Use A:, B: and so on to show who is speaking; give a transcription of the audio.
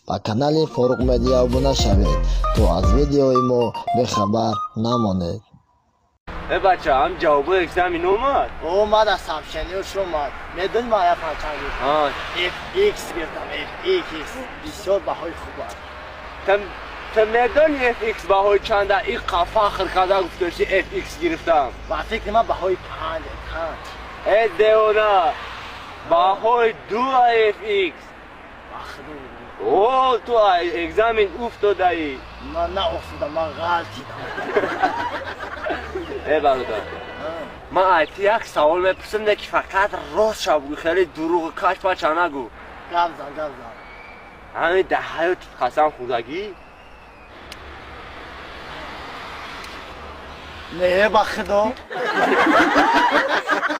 A: Ба канали Форуқ Медиа обуна шавед, то аз видеои мо бехабар намонед.
B: Э, бача, ҳам ҷавобои экзамен омад?
A: Омад, аз сообщение ш омад. Медони, ман яфан чанд гирифтам? FX гирифтам, FX. Бисёр баҳои хуб аст.
B: Ту медони, FX баҳои чанда? Иқа фахр карда гуфтошти, FX гирифтам.
A: Ба фикри ман, баҳои панҷ, панҷ.
B: Э, девона, баҳои дуа FX. О, ту экзамен уфтодаӣ.
A: Ман науфтодам, ман ғалтидам.
B: Э, бародар, ман ай ту як савол мепурсам, не ки фақат рост ша бугӯ, хеле дурӯғу кашпача нагӯ.
A: Гап зан, гап зан.
B: Ҳамин дар ҳаёти қасам хӯрдагӣ?
A: Не, ба худо.